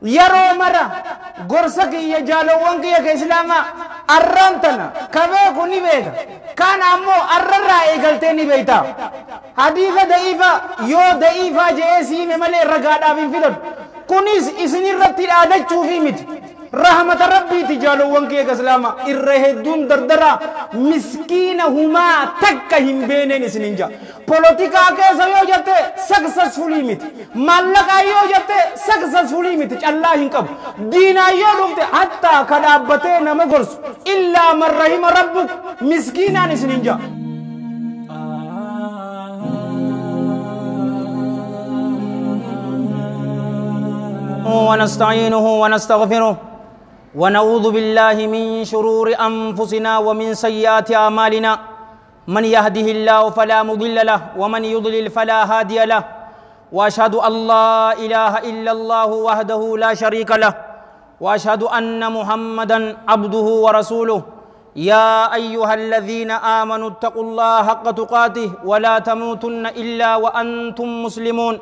Yeroo mara gorsa kiyya, jaalowwan kiyya ka Islaamaa, arraan tana ka beeku ni beeka, kaan ammoo arrarraa eegaltee ni beeyta. Hadiisa da'iifa yoo da'iifaa je'ee siime malee ragaadhaaf hin fidatu. Kunis isinirratti dhaadachuufii miti, rahmata Rabbiiti. Jaalowwan kiyya ka Islaamaa, irra hedduun dardaraa miskiina humaa takka hin beeneen isinin jaa. Polotikaa keessa yoo jette successfulii miti, maallaqaa yoo jette successfulii miti, callaa hin qabu. Diinaa yoo dhufte, hattaa ka dhaabbatee nama gorsu illaa man rahima rabbuk, miskiinaan isinin jaa. ونستعينه ونستغفره ونعوذ بالله من شرور أنفسنا ومن سيئات أعمالنا. من يهده الله فلا مضل له ومن يضلل فلا هادي له. وأشهد أن لا إله إلا الله وحده لا شريك له، وأشهد أن محمدا عبده ورسوله. يا أيها الذين آمنوا اتقوا الله حق تقاته ولا تموتن إلا وأنتم مسلمون.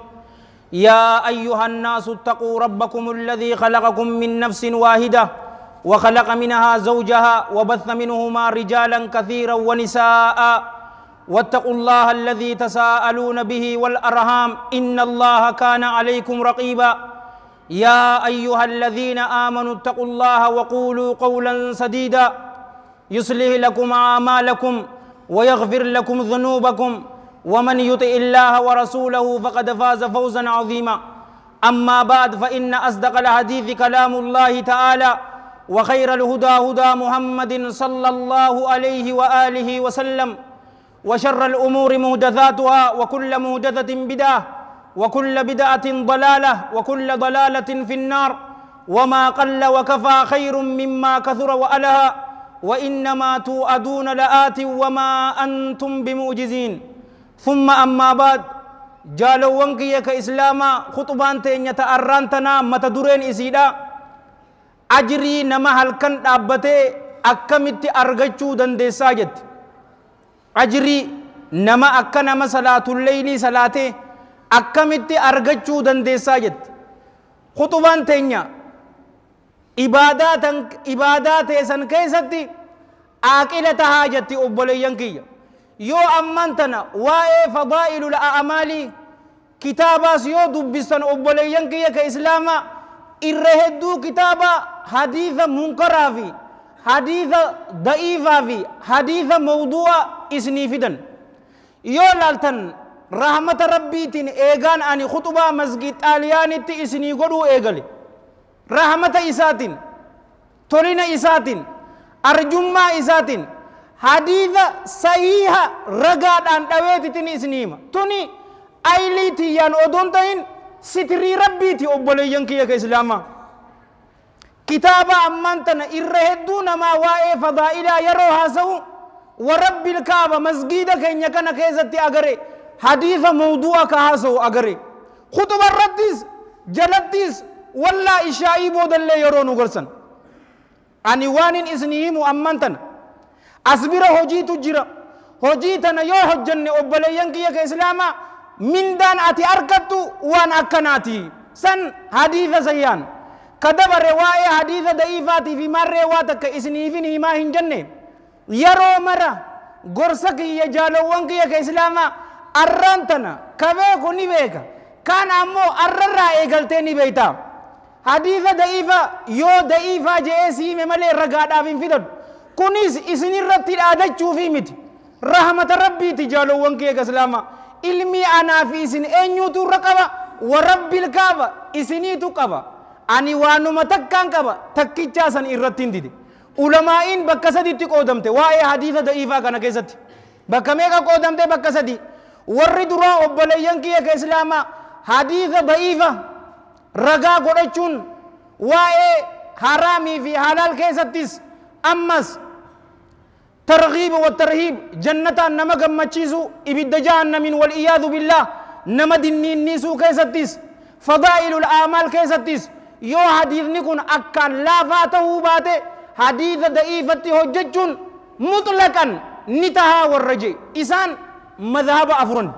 يا أيها الناس اتقوا ربكم الذي خلقكم من نفس واحدة وخلق منها زوجها وبث منهما رجالا كثيرا ونساء، واتقوا الله الذي تساءلون به والأرhام إن الله كان عليكم رقيبا. يا أيها الذين آمنوا اتقوا الله وقولوا قولا سديدا يصلح لكم أعمالكم ويغفر لكم ذنوبكم، ومن يطع الله ورسوله فقد فاز فوزا عظيما. أما بعد، فإن أصدق الحديث كلام الله تعالى، وخير الهدى هدى محمد صلى الله عليه وآله وسلم، وشر الأمور مهدثاتها، وكل مهدثة بدعة، وكل بدعة ضلالة، وكل ضلالة في النار. وما قل وكفى خير مما كثر وألهى، وإنما توعدون لآت وما أنتم بمعجزين. ثم أما بعد، jaalowwan kiyya ka Islaamaa, khuxubaan teenya ta arraan tanaa mata dureen isiidha "Ajrii nama halkan dhaabbatee akkamitti argachuu dandeessaa?" jetti. Ajrii nama akka nama salaatulleeylii salaatee akkamitti argachuu dandeessaa jetti khuxubaan teenya. Ibaadaa teessan keessatti aaqila tahaa jetti. Obboleeyyan kiyya, yoo ammaan tana waa'ee fadaa'ilul a'maalii kitaabaas yoo dubbistan, obboleeyyan kiyya ka Islaamaa, irra hedduu kitaaba hadiisa munkaraa fi hadiisa da'iifaa fi hadiisa mawdu'a isinii fidan yoo laaltan, rahmata Rabbiitiin eegaan ani khuxubaa masgid Xaaliyaanitti isinii godhuu eegale, rahmata isaatiin, tolina isaatiin, arjummaa isaatiin hadiisa sahiiha ragaadhaan dhaweetitin isinii hima. Tuni aylii tiyyaan odoon ta'in sitirii Rabbiiti. Obboleeyyan kiyya ka Islaamaa, kitaaba ammaan tana irra hedduu namaa waa'ee fadaa'ilaa yeroo haasa'u, warabbil Kaaba, masgiida keenya kana keessatti agare, hadiisa mawdu'a ka haasa'u agare, khuxuba irrattis jalattis wallaa ishaa'ii boodallee yeroo nu gorsan. Ani waanin isinii himu ammaan tana as bira hojiitu jira. Hojii tana yoo hojjanne, obboleeyyan kiyya ka Islaamaa, mindaan ati argattu waan akkanaati. San hadiisa sayyaan ka dabare waa'ee hadiisa da'iifaatii fi marree waa takka isiniifin himaa hin jenne. Yeroo mara gorsa kiyya, jaalowwan kiyya ka Islaamaa, arraan tana ka beeku ni beeka, kaan ammoo arrarraa eegaltee ni beeyta. Hadiisa da'iifa yoo da'iifaa je'ee siime malee ragaadhaaf hin fidatu. Kunis isinirratti dhaadachuufii miti, rahmata Rabbiiti. Jaalowwan kiyya ka Islaamaa, ilmii anaa fi isin eenyuutu irra qaba? Warabbil Kaaba, isiniitu qaba. Ani waanuma takkaan qaba, takkichaa san irratti hin dide. Ulamaa'iin bakka saditti qoodamte waa'ee hadiisa da'iifaa kana keessatti. Bakka meeqa qoodamte? Bakka sadi. Warri duraa, obboleeyyan kiyya ka Islaamaa, hadiisa da'iifa ragaa godhachuun waa'ee haraamii fi halaal keessattis, ammas targhiib wa tarhiib, jannataan nama gammachiisu, ibidda jahannamiin wal iyaadu billaah nama dinniinniisuu keessattis, fadaa'ilul aamaal keessattis, yoo hadiisni kun akkaan laafaa ta'uu baate hadiisa da'iifatti hojjechuun mutlaqan ni tahaa warra je, isaan madhaba afuran.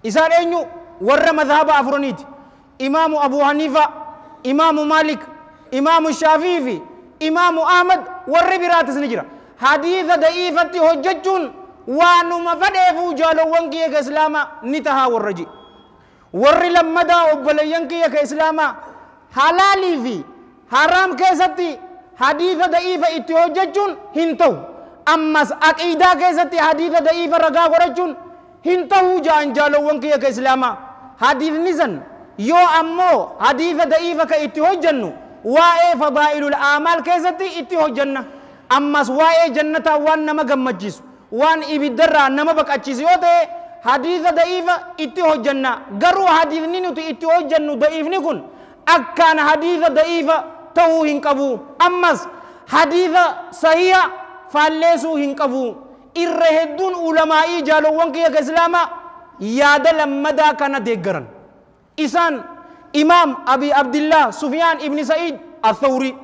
Isaan eenyu? Warra madhaba afuraniiti: Imaamu Abu Haniifa, Imaamu Maalik, Imaamu Shaafii fi Imaamu Ahmad warri biraatis ni jira. Hadiisa da'iifatti hojjechuun waanuma fedheefuu jaalowwan kiyya ka Islaamaa ni tahaa warra jedhe. Warri lammadaa obboleeyyan kiyya ka Islaamaa halaalii fi haraam keessatti hadiisa da'iifa itti hojjechuun hin ta'u. Ammas aqiidaa keessatti hadiisa da'iifa ragaa godhachuun hin ta'uu ja'an jaalowwan kiyya ka Islaamaa. Hadiisni san yoo ammoo hadiisa da'iifa ka itti hojjennu waa'ee fadaa'ilul aamaal keessatti itti hojjenna. Ammas waa'ee jannataa waan nama gammachiisu, waan ibiddarraa nama baqachiisu yoo ta'e hadiisa da'iifa itti hojjenna. Garuu hadiisni nuti itti hojjennu da'iifni kun akkaan hadiisa da'iifa ta'uu hin qabu. Ammas hadiisa sahiha faalleessuu hin qabu. Irra hedduun ulamaa'ii jaalowwan kiyya ka Islaamaa yaada lammadaa kana deeggaran. Isaan Imaam Abi Abdillah Sufyaan ibni Sa'iid Athawri,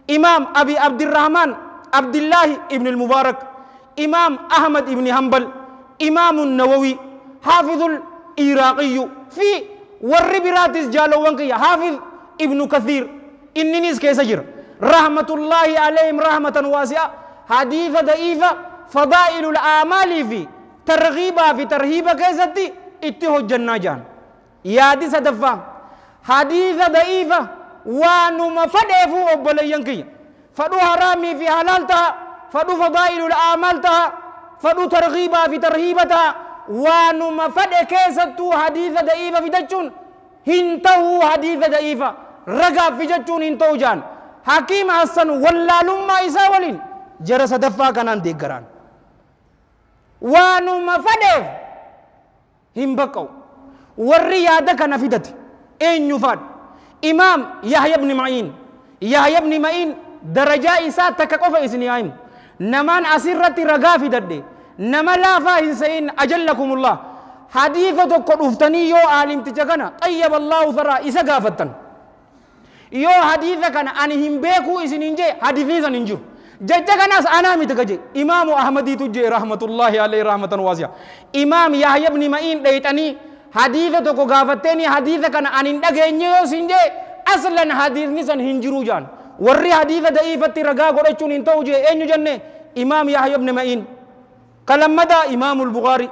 Imaam Abi Abdirrahmaan Abdillahi ibn al-Mubaarak, Imaam Ahmad ibni Hanbal, Imaam Nawawi, Haafidul Iraaqiyyu fi warri biraatis jaalowwan kiyya Haafiz ibnu Kathiir inninis keessa jira. Rahmatullaahi alayhim rahmatan waasi'a. Hadiisa da'iifa fadaa'ilul aamaalii fi targhiibaa fi tarhiiba keessatti itti hojjannaa ja'an. Yaadi sadaffaa hadiisa da'iifa waanuma fedheefuu obboleeyyan kiyya. Fadhu haraamii fi halaal taha, fadhu fadaa'ilul aamaal taha, fadhu targhiibaa fi tarhiiba taha, waanuma fedhe keessattuu hadiisa da'iifa fidachuun hin ta'uu hadiisa da'iifa ragaaf fidachuun hin ta'u ja'an. Hakiim Hassan wallaalummaa isaa waliin jara sadaffaa kanaan deeggaraan. Waanuma fedheef hin baqqa'u. Warri yaada kana fidate eenyu faadha? Imaam Yahya ibn Ma'iin. Yahya ibn Ma'iin darajaa isaa takka qofa isinii haa himu. Namaan asirratti ragaa fidadhe nama laafaa hin se'in ajallakumullah. Hadiisa tokko dhuftanii yoo aalimticha kana xayyaba Allahu tharaa isa gaafattan. Yoo hadiisa kana ani hin beekuu isiniin jee hadiisni san hin jiru. Jecha kanas anaa miti ka jee Imaamu Ahmadiitu jee rahmatullahi alayhi rahmatan waasi'a. Imaam Yahya ibn Ma'iin dhayxanii hadiisa tokko gaafatteeni hadiisa kana ani hin dhageenye yoo siin jee aslan hadiisni san hin jiruu jaan. Warri hadiisa da'iifatti ragaa godhachuun hin ta'u jee eenyu jenne Imaam Yahya ibn Ma'iin. Ka lammadaa Imaamul Bukhaari.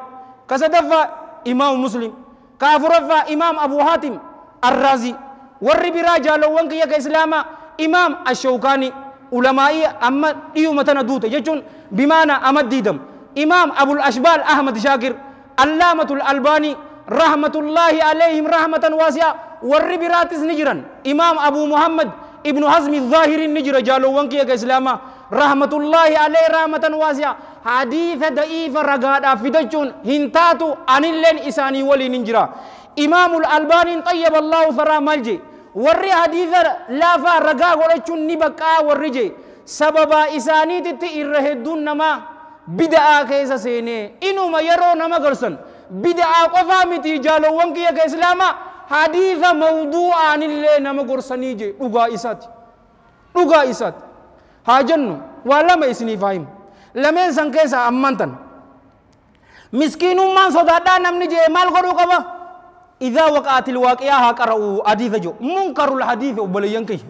Ka sadaffaa Imaamu Muslim. Ka afuraffaa Imaam Abu Haatim Arraazii. Warri biraa jaalowwan kiyya ka Islaamaa Imaam Ashawkaanii ulamaa'ii amma dhiyuma tana duute jechuun bimaana amad diidam. Imaam Abul Ashbaal Ahmad Shaakir, Allaamatul Albaanii rahmatullaahi alayhim rahmatan waasi'a. Warri biraatis ni jiran. Imaam Abu Muhammad ibnu Hazmi Zaahiriin ni jira jaalowwan kiyya ka Islaamaa rahmatullaahi alayhi rahmatan waasi'a. Hadiisa da'iifa ragaadhaaf fidachuun hin taatu anilleen isaanii waliin hin jira. Imaamul Albaaniin xayyaba Allahu tharaa maal jee? Warri hadiisa laafaa ragaa godhachuun ni baqqaa warri jee sababaa isaaniititti irra hedduun namaa bida'aa keessa seenee inuma yeroo nama gorsan bida'aa qofaa miti jaalowwan kiyya ka Islaamaa hadiisa mawduu'aanillee nama gorsanii jee dhugaa isaati. Dhugaa isaati. Haa jennu waa lama isiniif haa himu. Lameen san keessaa ammaan tan. Miskiinummaan sodaadhaa namni jee maal godhuu qaba? Idhaa waqa'atil waaqiyaa haa qara'u hadiisa jiru. Munkarul hadiisa obboleeyyan kiyya.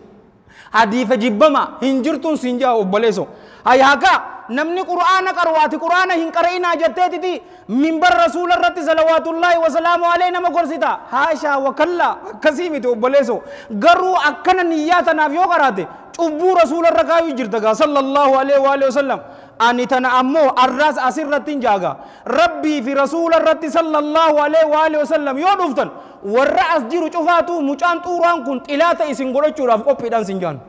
Hadiisa jibbama hin jirtuun siin jaa obboleesso. Hayyaaka namni Qur'aana qaru ati Qur'aana hin qara'inaa jetteetiti minbar rasuula irratti salawaatullaahi wasalaamu alayhi nama gorsita. Haashaa wakallaa akkasii miti obboleesso. Garuu akkana niyyaa tanaaf yoo qaraate cubbuu rasuula irra kaayuu jirta gaa sallallahu alayhi wa alihi wasallam. Ani tana ammoo arraas asirratti hin jaaga. Rabbii fi rasuula irratti sallallahu alayhi wa alihi wasallam yoo dhuftan warra as jiru cufaatu mucaan xuuraan kun xilaata isin godhachuudhaaf qophiidhaan sin jaan.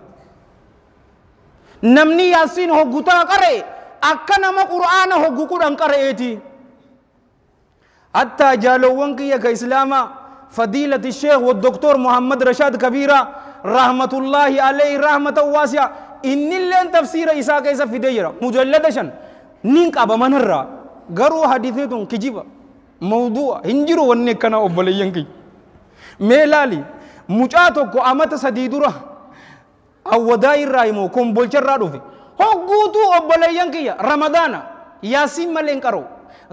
Namni yaasiin hoggutaa qara'e akka nama Qur'aana hoggu kudhan qara'eeti. Hattaa jaalowwan kiyya ka Islaamaa fadiilati Sheekh wa Doktor Muhammad Rashaad Kabiiraa rahmatullaahi alayhi rahmatan waasi'a innilleen tafsiira isaa keessa fidee jira. Mujallada 5 nin qaba manarraa. Garuu hadiisni tun kijiba mawdu'a hin jiru wanni akkanaa obboleeyyan kiyya. Mee laali mucaa tokko amata 3 dura awwadaa irraa himoo kombolcha irraa dhufe. Hogguutuu obboleeyyan kiyya Ramadaana yaasiin malee hin qara'u.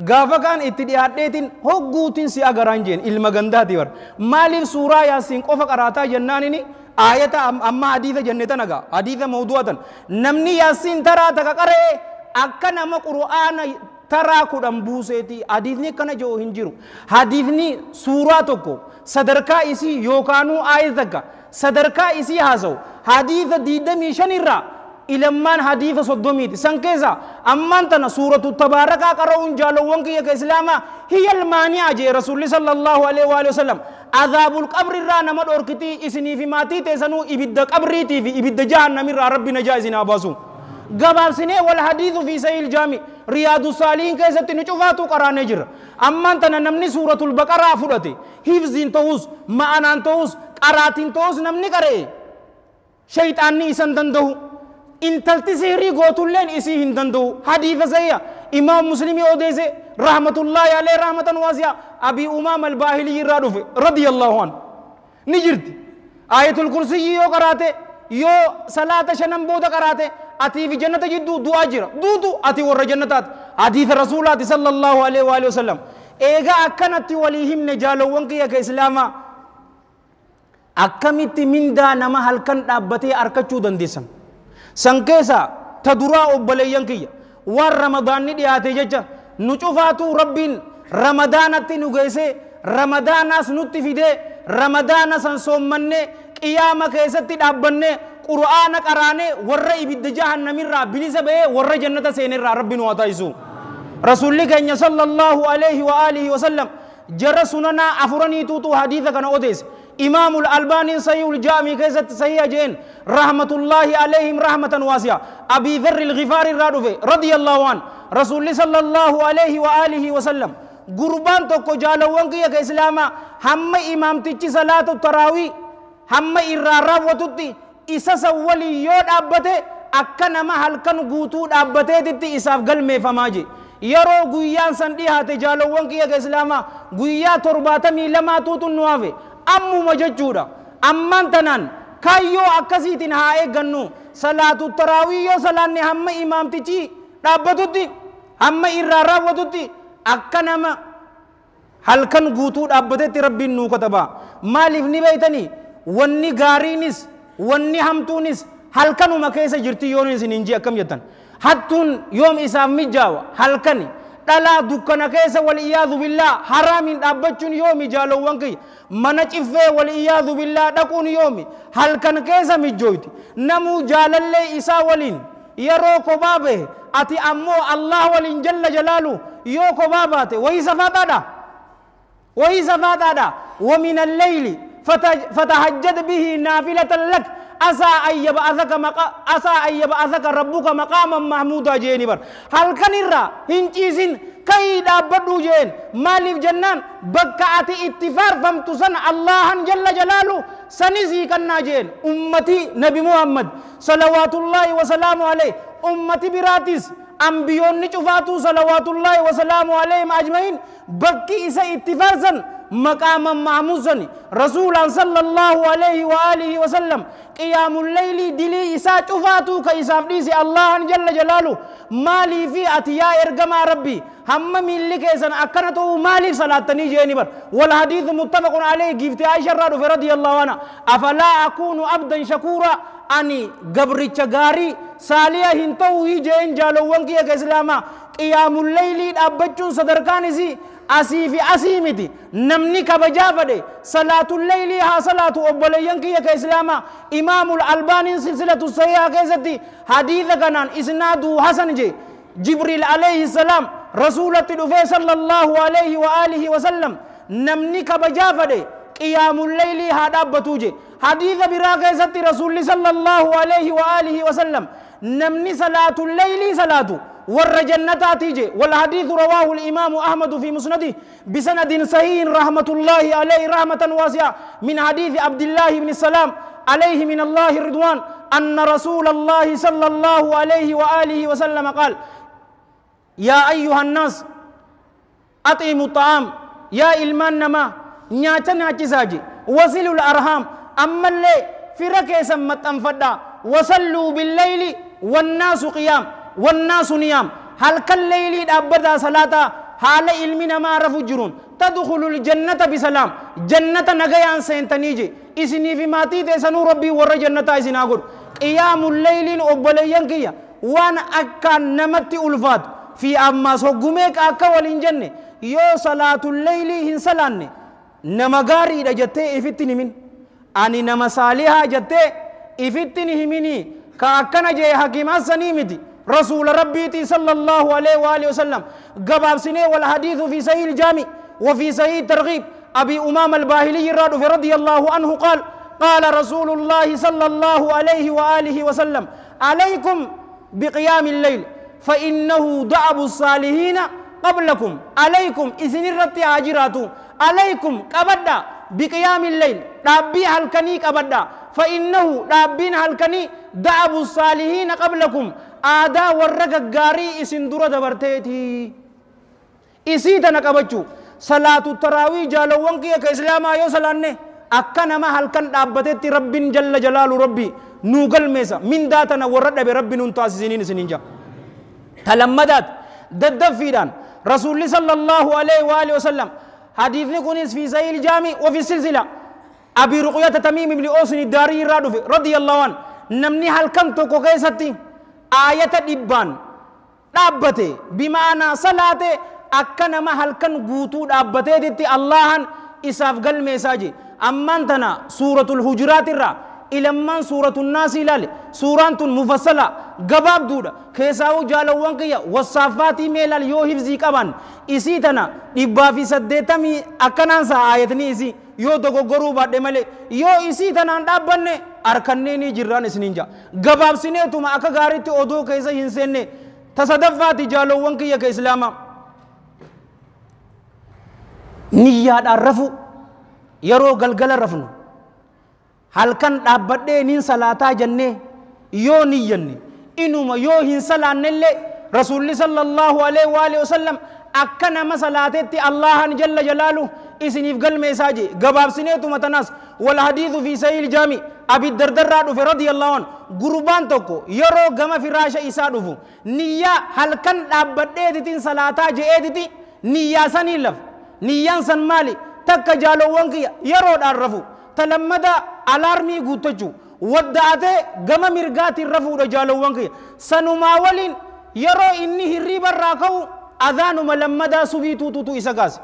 Gaafa kaan itti dhiyaadheetiin hogguutiin si agaraan jeen ilma gandaati bar. Maaliif suuraa yaasiin qofa qaraataa jennaanini آية أما حديث جنة نجا حديث موضوعة نمني ياسين ترى تكقرأ أكن ما قرآن ترى كودم بوسيتي حديثني كنا جو هنجرو حديثني سورة تكو صدركا إسي يوكانو آية تكا صدركا إسي هازو حديث ديدمي شنيرا إلمان حديث صدوميت سنكيزا أمان تنا سورة التبارك قرؤون جالوونك يا إسلاما هي المانعة جي رسول الله صلى الله عليه وآله وسلم عذاب القبر رانا مد أوركتي إسني في ماتي تسنو إبد قبري تي في إبد جهنم را ربي نجازنا باسو قباب سنة والحديث في سيل الجامع رياض الصالحين كيست نشوفاتو قرآن جر أمان تنا نمني سورة البقرة فرتي حفظين توس معنى توس قراتين توس نمني قرأ شيطاني إسان دندو إن تلتسيري قوتولين إسي هندندو حديث سيئة إمام مسلم أوديسي رحمة الله عليه رحمة واسعة أبي أمام الباهلي رادف رضي الله عنه نجرت آية الكرسي يو قراته يو صلاة شنم بودا قراته أتي في جنة جدو دو أجر دو أتي ور جنتات حديث رسول الله صلى الله عليه وآله وسلم إيغا أكنت وليهم نجالو ونكي يا إسلاما أكمت من دا نما هلكن أبتي أركتشو دندسن سنكيسا تدرا أبليان كي وار رمضان ندياتي ججا نشوفاتو ربين رمضانتي نغيسي رمضاناس نتفيدي رمضان سنصومني قيامة كيستي دابني قرآن قراني ور إبد جهنم را بلسة بي ور جنة سين را ربي نواتايسو رسول الله صلى الله عليه وآله وسلم جر سننا أفرني توتو حديث كان أوديس إمام الألباني صحيح الجامع كيست صحيح جين رحمة الله عليهم رحمة واسعة أبي ذر الغفار الرادفي رضي الله عنه رسول الله صلى الله عليه وآله وسلم قربان توكو جالوانك يا إسلاما هم إمام تيجي صلاة التراوي هم إرارا وتوتي إساس ولي يود أبته أكنما هلكن قوتو أبته تتي إساف قلمي فماجي yeroo guyyaan san dhihaate jaalowwan kiyya ka islaamaa guyyaa 72 tuutu nu hafe ammuma jechuudha ammaan tanaan kaayyoo akkasiitiin haa eeggannu salaatu taraawii yoo salaanne hamma imaamtichi dhaabbatutti hamma irraa raawwatutti akka nama halkan guutuu dhaabbatetti rabbiin nuu katabaa maaliif ni beeytanii wanni gaariinis wanni hamtuunis halkanuma keessa jirti yoon isin hin jee akkam jettan hattuun yoom isaaf mijaawa halkani dhalaa dukkana keessa waliyyaadhu billaa haraamiin dhaabbachuun yoomi jaalowwan kiyya mana ciffee waliyyaadhu billaa dhaquun yoomi halkan keessa mijjooyti namuu jaalallee isaa waliin yeroo kophaa bahe ati ammoo Allah waliin jalla jalaalu yoo kophaa baate wayii safaataadha wayii safaataadha ومن الليل فتهجد به نافلة لك عسى أن يبعثك عسى أن يبعثك ربك مقاما محمودا جين بر هل كان الرا هنجيزين كي دابدو جين مالف جنان بكأتي اتفار فمتسن الله جل جلاله سنزي كنا جين أمتي نبي محمد صلوات الله وسلامه عليه أمتي براتس أنبيون نشوفاتو صلوات الله وسلامه عليهم أجمعين بكي إسا اتفار سن مقاما محمودا رسولا صلى الله عليه وآله وسلم قيام الليل دلي إسا شفاتو كإساف ديسي الله جل جلاله مالي في أتيا إرقما ربي هم من لكيسا أكنته مالي صلاة نيجي بر والحديث متفق عليه جفت عائشة رضي الله عنها أفلا أكون عبدا شكورا أني قبري شغاري ساليا هنتو هيجين جالو وانكي إسلاما قيام الليل أبتشون صدركانسي asii fi asii miti namni kabajaa fadhe salaatul layli haa salaatu obboleeyyan kiyya ka islaamaa imaamul albaaniin silsilatu sahihaa keessatti hadiisa kanaan isnaaduu hasan je jibriil alayhi salaam rasuulatti dhufee sallallahu alayhi wa alihi wa sallam namni kabajaa fadhe qiyaamul layli haa dhaabbatuu je hadiisa biraa keessatti rasuulli sallallahu alayhi wa alihi wa sallam namni salaatul layli salaatu ور جنتاتي جي والحديث رواه الإمام أحمد في مسنده بسند صحيح رحمة الله عليه رحمة واسعة من حديث عبد الله بن السلام عليه من الله الرضوان أن رسول الله صلى الله عليه وآله وسلم قال يا أيها الناس أطعموا الطعام يا إلمان نما نياتا ناچساجي وصلوا الأرحام أما اللي في ركيسا متنفدا وصلوا بالليل والناس قيام والناس نيام هل كالليل أبدا صلاة حال علمنا ما عرفوا جرون تدخل الجنة بسلام جنة نغيان سنتنيجي Isinii fi maatii teessanuu Rabbii warra jannataa isin haa godhu. Qiyaamul leeyliin, obboleeyyan kiyya, waan akkaan namatti ulfaatu fi ammaas hoggumeeqa akka waliin jenne, yoo salaatul leeylii hin salaanne nama gaariidha jettee ifitti himin, ani nama saalihaa jettee ifitti himinii. Ka akkana jee hakiim hassanii miti, rasuula Rabbiitii sallallahu alaihi wa alihi wasallam. Gabaabsinee, wal hadiithu fi sahih الجامع وفي صحيح الترغيب، أبي أمام الباهلي الرادف رضي الله عنه قال: قال رسول الله صلى الله عليه وآله وسلم: عليكم بقيام الليل فإنه دأب الصالحين قبلكم. عليكم، إذن الرت هاجراتو، عليكم قبدا، بقيام الليل دابي هلكني قبدا، فإنه دابين هلكني دأب الصالحين قبلكم، آدا ورق غاري إسن درة دبرتيتي. Isii tana qabachuu, salaatu taraawii, jaalawwan kiyya ka Islaamaa, yoo salaanne akka nama halkan dhaabbatetti Rabbiin jalla jalaalu Rabbi nuu galmeessa. Mindaa tana warra dhabe Rabbi nuun taasisiniin isiniin jaa. Talammadaat daddaffiidhaan Rasuulli sallallahu alaihi wa alihi wasallam, hadiisni kunis fi sahih الجامع وفي السلسلة، أبي رقية تميم بن أوس الداري irraa dhufe رضي الله عنه، namni halkan tokko keessatti aayata 100n dhaabbate, bimaanaa salaate, akka nama halkan guutuu dhaabbateetitti Allahan isaaf galmeessaa je. Ammaan tana Suuratul Hujuraat irraa ilammaan Suuratul Naas ilaale. Suuraan tun mufassala gabaabduudha. Keessaa'uu, jaalawwan kiyya, wassaaffaatii mee ilaal. Yoo hifzii qaban isii tana 180 akkanaan saa aayatni isii, yoo dogoggoruu baadhe malee, yoo isii tanaan dhaabbanne harkannee ni jirraan isiniin jaa. Gabaabsineetuma akka gaariitti odoo keessa hin seenne, tasadaffaati, jaalawwan kiyya ka Islaamaa, niyyaadhaan rafu. Yeroo galgala rafnu halkan dhaabbadhee nin salaataa jennee yoo niyyanne, inuma yoo hin salaannellee, Rasuulli sallallahu alaihi wa alihi wasallam akka nama salaatetti Allahan jalla jalaalu isiniif galmeessaa je. Gabaabsineetuma tanaas, wal hadiithu fi sahih الجامع, Abi Dardarraa dhufe radiyallahu anhu, gurbaan tokko yeroo gama firaasha isaa dhufu niyyaa halkan dhaabbadheetitiin salaataa je'eetiti niyyaa sanii laf. Niyyaan san maali? Takka, jaalowwan kiyya, yeroodhaan rafu. Talammada alaarmii guuttachuu, wadda'atee gama mirgaatiin rafuudha. Jaalowwan kiyya, sanumaa waliin yeroo inni hirriiba irraa ka'u adhaanuma lammadaa subii tuututu isa kaase.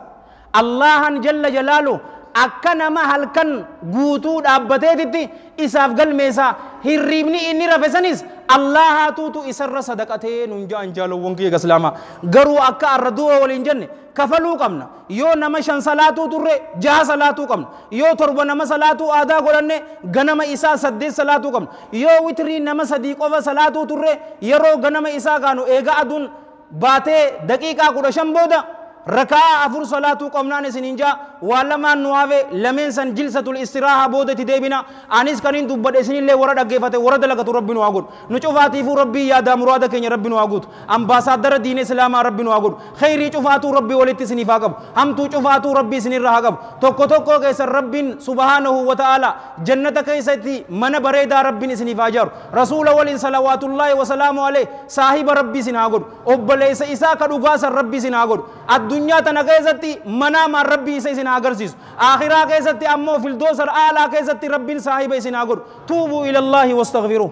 Allahan jalla jalaalu akka nama halkan guutuu dhaabbateetitti isaaf galmeessaa. Hirriibni inni rafe sanis Allahaatuutu isarra sadaqatee nun ja'an. Jaalowwan kiyya Islaamaa, garuu akka arra du'a waliin jenne kafaluu qabna. Yoo nama shan salaatuu turre, jaha salaatuu qabna. Yoo torba nama salaatuu aadaa godhanne, ganama isaa saddeet salaatuu qabna. Yoo witrii nama sadii qofa salaatuu turre, yeroo ganama isaa kaanu eega aduun baatee daqiiqaa 15 booda rakaa afur salaatuu qabnaan isiniin jaa. Waa lamaan nu hafe. Lameen san jilsatul istiraaha booda itti deebina. Anis kanin dubbadhe, isinillee warra dhaggeeffate warra dalagatu Rabbi nu haa godhu. Nu cufaatiifuu Rabbii yaadaa muraada keenya Rabbi nu haa guutu. Ambaasaadara diina Islaamaa Rabbi nu haa godhu. Khayrii cufaatuu Rabbi walitti isiniif haa qabu. Hamtuu cufaatuu Rabbi isinirra haa qabu. Tokko tokko keessan Rabbiin subhaanahu wa ta'ala jannata keessatti mana bareedaa Rabbiin isiniif haa jaaru. Rasuula waliin salawaatullaahi wasalaamu alayhi saahiba Rabbi isin haa godhu. Obboleessa isaa ka dhugaasan Rabbi isin haa godhu. Addunyaa tana keessatti manaamaan Rabbi isa isin haa agarsiisu. Akhiraa keessatti ammoo fildoosar aalaa keessatti Rabbiin saahiba isin haa godhu. Tuubuu ilallaahi wastaghfiruh.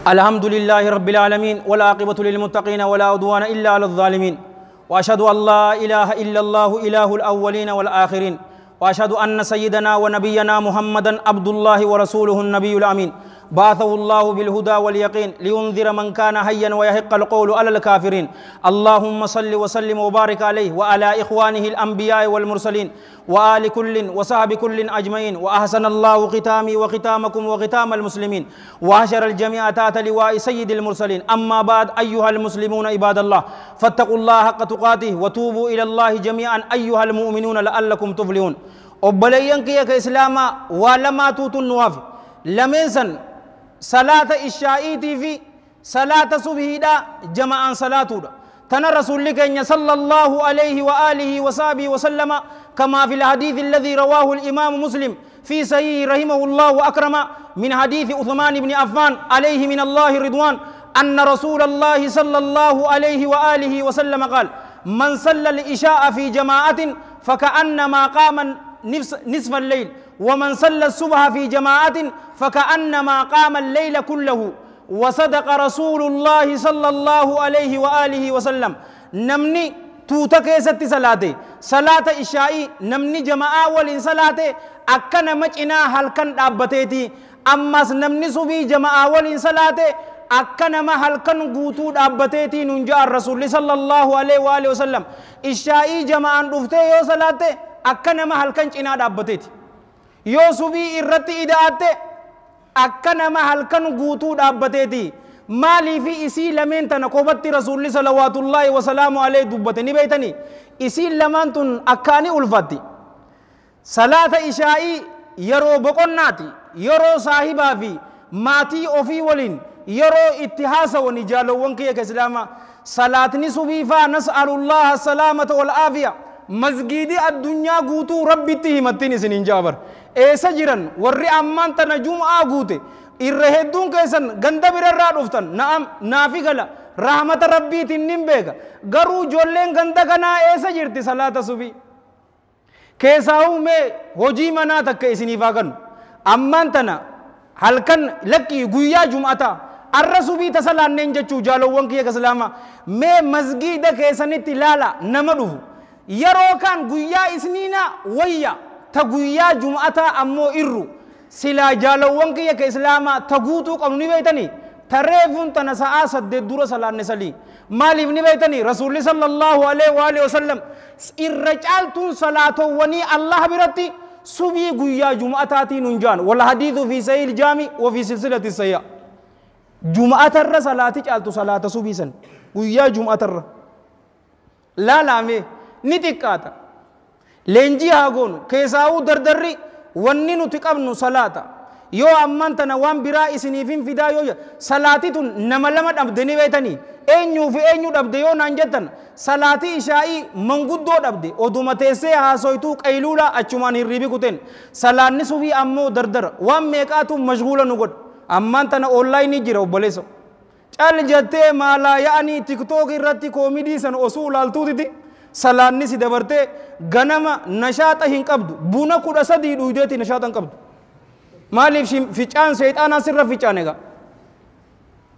الحمد لله رب العالمين، والعاقبة للمتقين، ولا عدوان إلا على الظالمين، وأشهد أن لا إله إلا الله إله الأولين والآخرين، وأشهد أن سيدنا ونبينا محمدا عبد الله ورسوله النبي الأمين، بعثه الله بالهدى واليقين لينذر من كان حيا ويحق القول على الكافرين. اللهم صل وسلم وبارك عليه وعلى إخوانه الأنبياء والمرسلين وآل كل وصحب كل أجمعين. وأحسن الله ختامي وختامكم وختام المسلمين، وحشر الجميع تحت لواء سيد المرسلين. أما بعد، أيها المسلمون عباد الله، فاتقوا الله حق تقاته وتوبوا إلى الله جميعا أيها المؤمنون لعلكم تفلحون. Obboleeyyan kiyya ka Islaamaa, waa lamaatuutu nu hafe. Lameen san salaata ishaa'iitii fi salaata subhiidha jama'aan salaatuudha. تنا رسول كenya صلى الله عليه وآله وصحبه وسلم كما في الحديث الذي رواه الإمام مسلم في صحيح رحمه الله وأكرم من حديث عثمان بن عفان عليه من الله رضوان أن رسول الله صلى الله عليه وآله وسلم قال من صلى العشاء في جماعة فكأنما قام نصف الليل ومن صلى الصبح في جماعة فكأنما قام الليل كله. وصدق رسول الله صلى الله عليه وآله وسلم. نمني توتا كيستي صلاة صلاة إشائي نمني جماعة ولين صلاة أكنا مجنا هلكن دابتيتي. أما نمني صبي جماعة ولين صلاة أكنا ما هلكن قوتو دابتيتي ننجا الرسول صلى الله عليه وآله وسلم. إشائي جماعة رفتي يو صلاة أكنا ما هلكن جنا دابتيتي يو صبي إرتي إدعاتي أكنا ما هلكن قوتو دابتيتي. مالي في إسي لمن تنقوبت رسول الله صلوات الله وسلامه عليه دبتني بيتني إسي لمن تن أكاني ألفتي صلاة إشائي يرو بقناتي يرو صاحبا في ماتي أوفي ولين يرو اتحاسا ونجالو ونكي كسلاما صلاة نسوبي فا نسأل الله السلامة والعافية. مسجدي الدنيا قوتو ربي تهمتني سنين جابر إيسا جيران ورّي أمان تنجوم آقوتي إرهدون كيسن غند برر رفتن نعم نافي غلا رحمة ربي تنين بيغا غرو جولين غند غنا إيسا جيرتي صلاة سبي كيساو مي هجي منا تك إسني فاغن أمان تنا هلكن لكي غيا جمعتا الرسوبي تسلان ننجچو جالو ونكي كسلاما مي مسجد كيسن تلالا نمدو يرو كان غيا إسنينا ويا تغيا جمعتا أمو إرو سلا جالو ونكي كإسلاما تغوتو قمني بيتني تريفون تنساء سد دور صلاة نسلي مالي بني بيتني رسول صلى الله عليه وآله وسلم إرجالتون صلاة وني الله برتي سبي غيا جمعتاتي ننجان. والحديث في صحيح الجامع وفي سلسلة الصحيح. جمعة الر صلاة جالتو صلاة سبي سن غيا جمعة الر لا لا مي نتكاتا لنجي هاغون كيساو دردري wanni nuti qabnu salaata yoo amman tana waan biraa isiniifin fidaa yoo salaatii tun nama lama dhabde ni beetanii eenyuu fi eenyu dhabde yoo naan jettan salaatii ishaa'ii manguddoo dhabde oduma teessee haasoytuu qayluula achumaan hirriibi kuteen salaanni sufii ammoo dardara waan meeqaatu mashguula nu godha amman tana onlaayinii jira obboleessa cal jettee maalaa ya'anii tiktook irratti koomidii san osoo ilaaltuutiti salaanni si dabartee ganama nashaaxa hin qabdu buna 13 dhuydeeti nashaaxa hin qabdu maaliif ficaan seexaanaa sirra ficaan egaa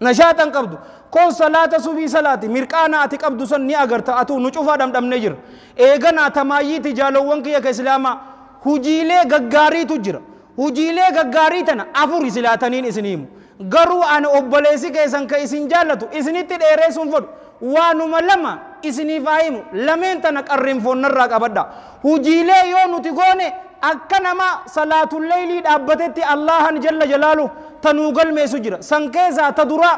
nashaaxa hin qabdu kun salaata subii salaati mirqaana ati qabdu san ni agarta atuu nu cufaa dhamdhamnee jira eeganaa tamaayyiiti jaalowwan kiyya ka islaamaa hujiilee gaggaariitu jira hujiilee gaggaarii tana afur silaataniin isin himu garuu ani obboleessi keessan ka isin jaallatu isinitti dheereessuun fedhu waanuma lama isiniif haa himu lameen tana qarreenfoonnarraa qabadha hujiilee yoo nuti goone akka nama salaatulleeylii dhaabbatetti allahan jalla jalaalu tanuu galmeessu jira san keessaa ta dura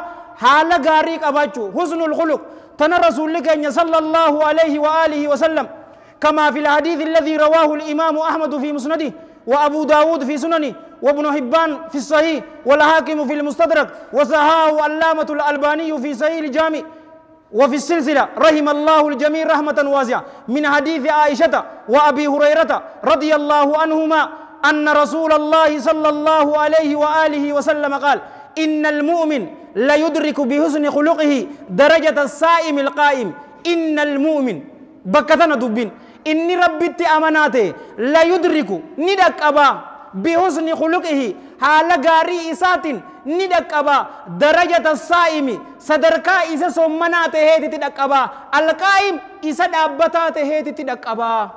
haala gaarii qabaachuu husnul khuluq tana rasuulli keenya sallallahu alayhi wa alihi wa sallam كما في الحديث الذي رواه الإمام أحمد في مسنده وأبو داود في سننه وابن حبان في الصحيح والحاكم في المستدرك وصححه علامة الألباني في صحيح الجامع وفي السلسلة رحم الله الجميع رحمة واسعة من حديث عائشة وأبي هريرة رضي الله عنهما أن رسول الله صلى الله عليه وآله وسلم قال إن المؤمن لا يدرك بحسن خلقه درجة الصائم القائم. إن المؤمن بكتنا دبين إني ربي أماناته لا يدرك ندك أبا بحسن خلقه حال غاري إسات ندك أبا درجة الصائم صدركا إسا سمناته هيتي تدك أبا القائم إسا دابتاته هيتي تدك أبا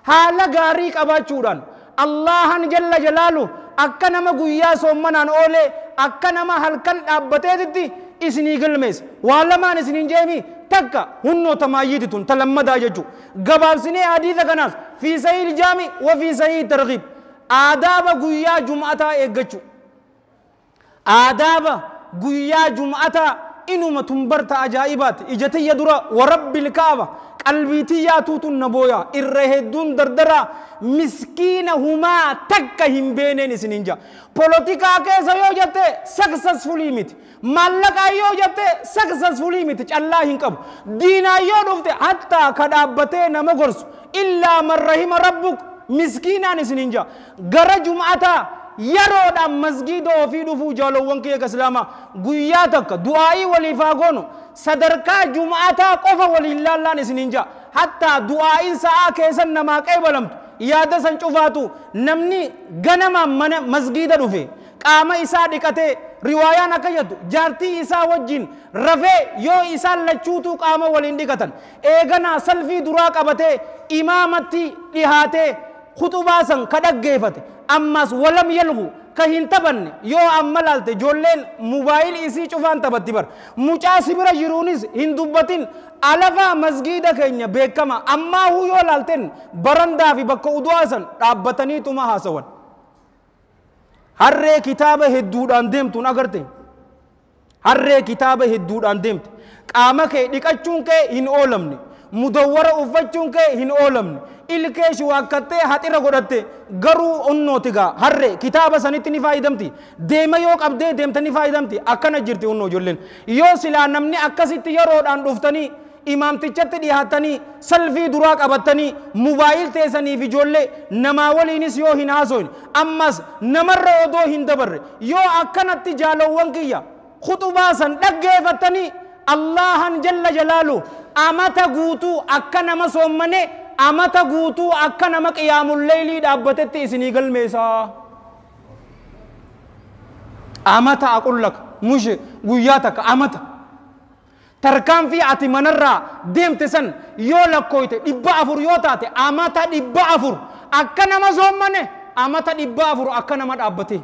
حال غاري أبا چوران الله جل جلاله أكنما قويا سمنان أولي أكنما هلكن دابته إسني قلمس والمان إسنين جيمي تكا هنو تمايدتون تلمدا ججو قبابسني حديث كناس في صحيح الجامع وفي صحيح الترغيب آداب قويا جمعتا إيقچو آداب قويا جمعتا إنما تنبرت عجائبات إجتي يدرا ورب الكعبة Qalbii yaatuutu na booya irra hedduun dardara miskiina humaa takka hin beeneen isinin jaa. Polotikaa keessa yoo jette successfulii miti, maallaqaa yoo jette successfulii miti, callaa hin qabu. Diinaa yoo dhufte hattaa ka dhaabbatee nama gorsu illaa man rahima rabbuk miskiinaan isinin jaa. Gara jum'ataa yeroodhaan masgiida ofii dhufuu, jaalowwan kiyya islaamaa, guyyaa takka du'aa'ii waliif haa goonu. Sadarkaa jum'ataa qofa waliin laallaan isinin jaa. Hattaa du'aa'iin sa'aa keessan namaa qeebalamtu yaada san cufaatu namni ganamaan mana masgiida dhufe qaama isaa dhiqatee, riwaayaan akka jettu jaartii isaa wajjin rafee yoo isaan lachuutuu qaama waliin dhiqatan, eeganaa salfii duraa qabatee imaamatti dhihaatee khuxubaa san ka dhaggeeffate, ammas walam yalgu ka hin taphanne. Yoo amma laalte ijoolleen mobaayil isii cufaan taphatti bar, mucaa si bira jiruunis hin dubbatin. Alafaa masgiida keenya beekama ammaahuu yoo laalten barandaa fi bakka udu'aa san dhaabbataniituma haasawan. Harree kitaaba hedduudhaan deemtuun agarte, harree kitaaba hedduudhaan deemte, qaama kee dhiqachuun kee hin oolamne, mudawwara uffachuun kee hin oolamne, ilkee shiwaakkattee haxira godhatte, garuu onnooti gaa harree kitaaba sanitti ni faayidamti. Deema yoo qabdee deemte ni faayidamti. Akkana jirti onnoo ijoolleen. Yoo silaa namni akkasitti yeroodhaan dhuftanii imaamtichatti dhiyaatanii salfii duraa qabattanii mubaayil teessaniif ijoollee namaa waliinis yoo hin haasoin, ammas namarra odoo hin dabarre, yoo akkanatti jaalowwan kiyya khuxubaa san dhaggeeffattanii, Allahan jalla jalaalu amata guutuu akka nama soommane, amata guutuu akka nama qiyaamulleeylii dhaabbatetti isinii galmeessaa. Amata aqullaka mushe guyyaa takka amata tarkaanfii ati manarraa deemte san yoo lakkooyte 400 yoo taate, amata 400 akka nama soommane, amata 400 akka nama dhaabbate.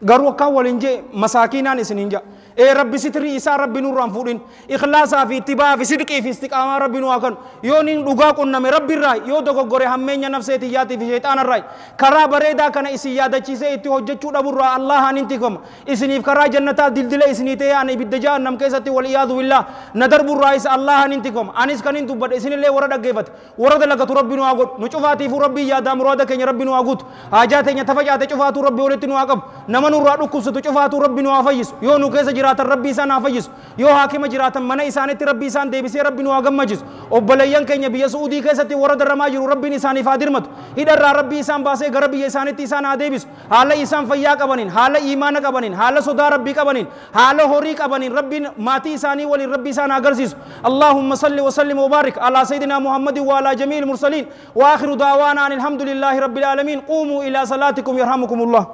Garuu akkaan waliin jee masaakiinaan isiniin jaa. Ee Rabbi sitrii isaa Rabbi nurraan fuudhin, ikhlaasaa fi ittibaa fi sidqii fi istiqaamaa Rabbi nu haa kennu. Yoo nin dhugaa qunname Rabbi irraa, yoo dogoggore hammeenya nafsee tiyyaatii fi sheexaana irraa, karaa bareedaa kana isin yaadachiisee itti hojjechuu dhaburraa Allahaan hin tikfama. Isiniif karaa jannataa dildila isinii ta'ee ani ibidda jahannam keessatti wal iyaadu billah na darburraa isa Allahaan hin tikfama. Anis kan hin dubbadhe, isinillee warra dhaggeeffate warra dalagatu Rabbi nu haa godhu. Nu cufaatiifuu Rabbii yaadaa muraada keenya Rabbi nu haa guutu. Haajaa teenya tafacaate cufaatuu Rabbi walitti nu haa qabu. Nama nurraa dhukkubsatu cufaatuu Rabbi nu haa fayyisu. Yoo nu keessa jiraatan Rabbi isaan haa fayyisu, yoo haakima jiraatan mana isaanitti Rabbi isaan deebisee Rabbi nu haa gammachiisu. Obboleeyyan keenya biyya Su'uudii keessatti warra darramaa jiru Rabbiin isaaniif haa dirmatu. Hidharraa Rabbi isaan baasee gara biyya isaanitti isaan haa deebisu. Haala isaan fayyaa qabaniin, haala iimaana qabaniin, haala sodaa Rabbii qabaniin, haala horii qabaniin Rabbiin maatii isaanii waliin Rabbi isaan haa agarsiisu. Allahumma salli wa sallim wa barik ala sayyidina Muhammadin wa ala jamiil mursalin wa akhiru da'waana anil hamdulillahi rabbil alamin. Quumuu ila salaatikum yarhamukumullah.